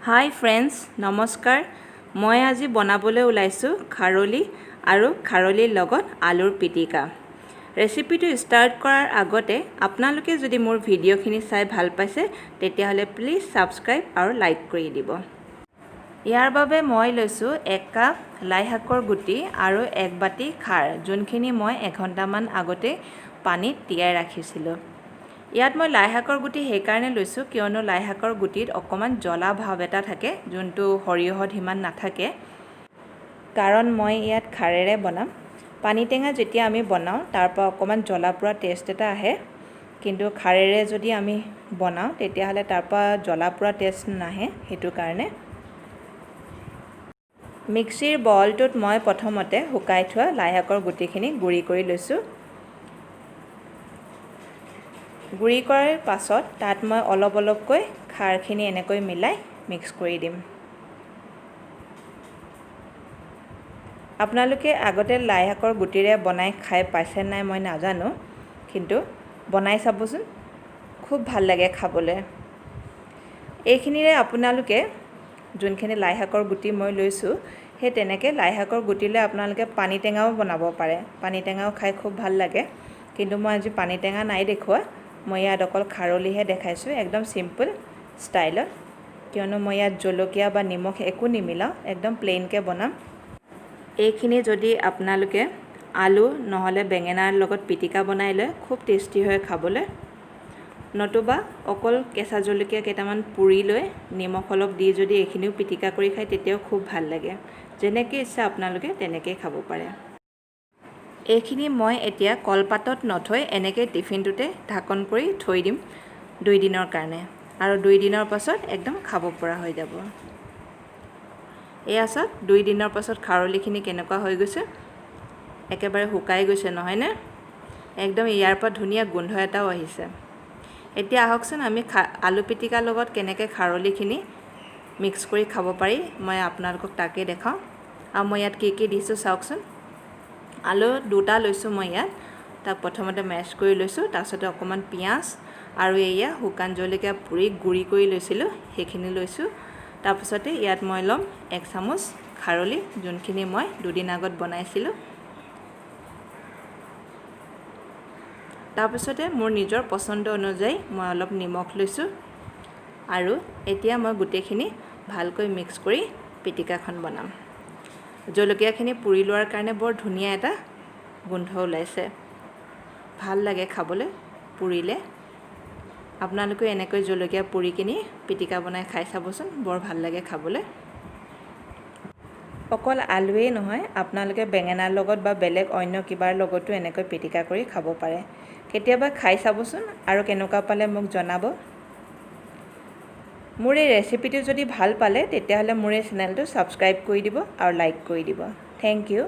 হাই friends, নমস্কাৰ। মই আজি বনাবলৈ ওলাইছোঁ খাৰলি আৰু খাৰলিৰ লগত আলুৰ পিটিকা। ৰেচিপিটো ষ্টাৰ্ট কৰাৰ আগতে আপোনালোকে যদি মোৰ ভিডিঅ'খিনি চাই ভাল পাইছে, তেতিয়াহ'লে প্লিজ ছাবস্ক্ৰাইব আৰু লাইক কৰি দিব। ইয়াৰ বাবে মই লৈছোঁ 1 কাপ লাই শাকৰ গুটি আৰু 1 বাতি খাৰ, যোনখিনি মই এঘণ্টামান আগতে পানীত তিয়াই ৰাখিছিলোঁ। ইয়াত মই লাই শাকৰ গুটি সেইকাৰণে লৈছোঁ, কিয়নো লাই শাকৰ গুটিত অকণমান জ্বলা ভাৱ এটা থাকে, যোনটো সৰিয়হত সিমান নাথাকে। কাৰণ মই ইয়াত খাৰেৰে বনাম। পানী টেঙা যেতিয়া আমি বনাওঁ, তাৰ পৰা অকণমান জ্বলা পোৰা টেষ্ট এটা আহে। কিন্তু খাৰেৰে যদি আমি বনাওঁ, তেতিয়াহ'লে তাৰ পৰা জ্বলা পোৰা টেষ্ট নাহে। সেইটো কাৰণে মিক্সিৰ বলটোত মই প্ৰথমতে শুকাই থোৱা লাই শাকৰ গুটিখিনি গুড়ি কৰি লৈছোঁ। গুড়ি কৰাৰ পাছত তাত মই অলপ অলপকৈ খাৰখিনি এনেকৈ মিলাই মিক্স কৰি দিম। আপোনালোকে আগতে লাই শাকৰ গুটিৰে বনাই খাই পাইছে নাই মই নাজানো, কিন্তু বনাই চাবচোন, খুব ভাল লাগে খাবলৈ। এইখিনিৰে আপোনালোকে যোনখিনি লাই শাকৰ গুটি মই লৈছোঁ, সেই তেনেকৈ লাই শাকৰ গুটি লৈ আপোনালোকে পানী টেঙাও বনাব পাৰে। পানী টেঙাও খাই খুব ভাল লাগে। কিন্তু মই আজি পানী টেঙা নাই দেখুওৱা, মই ইয়াত অকল খাৰলিহে দেখাইছোঁ, একদম চিম্পল ষ্টাইলত। কিয়নো মই ইয়াত জলকীয়া বা নিমখ একো নিমিলাওঁ, একদম প্লেইনকৈ বনাম। এইখিনি যদি আপোনালোকে আলু নহ'লে বেঙেনাৰ লগত পিটিকা বনাই লয়, খুব টেষ্টি হয় খাবলৈ। নতুবা অকল কেঁচা জলকীয়া কেইটামান পুৰি লৈ নিমখ অলপ দি যদি এইখিনিও পিটিকা কৰি খায়, তেতিয়াও খুব ভাল লাগে। যেনেকৈ ইচ্ছা আপোনালোকে তেনেকৈয়ে খাব পাৰে। এইখিনি মই এতিয়া কলপাতত নথৈ এনেকৈ টিফিনটোতে ঢাকন কৰি থৈ দিম 2 দিনৰ কাৰণে আৰু 2 দিনৰ পাছত একদম খাব পৰা হৈ যাব। এয়া চাওক, 2 দিনৰ পাছত খাৰলিখিনি কেনেকুৱা হৈ গৈছে। একেবাৰে শুকাই গৈছে, নহয়নে? একদম ইয়াৰ পৰা ধুনীয়া গোন্ধ এটাও আহিছে। এতিয়া আহকচোন, আমি আলু পিটিকাৰ লগত কেনেকৈ খাৰলিখিনি মিক্স কৰি খাব পাৰি, মই আপোনালোকক তাকেই দেখাওঁ। আৰু মই ইয়াত কি কি দিছোঁ চাওকচোন। আলু দুটা লৈছোঁ মই ইয়াত, তাক প্ৰথমতে মেছ কৰি লৈছোঁ। তাৰপিছতে অকণমান পিঁয়াজ আৰু এয়া শুকান জলকীয়া পুৰি গুড়ি কৰি লৈছিলোঁ, সেইখিনি লৈছোঁ। তাৰপিছতে ইয়াত মই ল'ম 1 চামুচ খাৰলি, যোনখিনি মই দুদিন আগত বনাইছিলোঁ। তাৰপিছতে মোৰ নিজৰ পচন্দ অনুযায়ী মই অলপ নিমখ লৈছোঁ আৰু এতিয়া মই গোটেইখিনি ভালকৈ মিক্স কৰি পিটিকাখন বনাম। জলকীয়াখিনি পুৰি লোৱাৰ কাৰণে বৰ ধুনীয়া এটা গোন্ধ ওলাইছে। ভাল লাগে খাবলৈ পুৰিলে। আপোনালোকেও এনেকৈ জলকীয়া পুৰি কিনি পিটিকা বনাই খাই চাবচোন, বৰ ভাল লাগে খাবলৈ। অকল আলুৱেই নহয়, আপোনালোকে বেঙেনাৰ লগত বা বেলেগ অন্য কিবাৰ লগতো এনেকৈ পিটিকা কৰি খাব পাৰে। কেতিয়াবা খাই চাবচোন আৰু কেনেকুৱা পালে মোক জনাব। মোৰ এই ৰেচিপিটো যদি ভাল পালে, তেতিয়াহ'লে মোৰ এই চেনেলটো ছাবস্ক্ৰাইব কৰি দিব আৰু লাইক কৰি দিব। Thank U.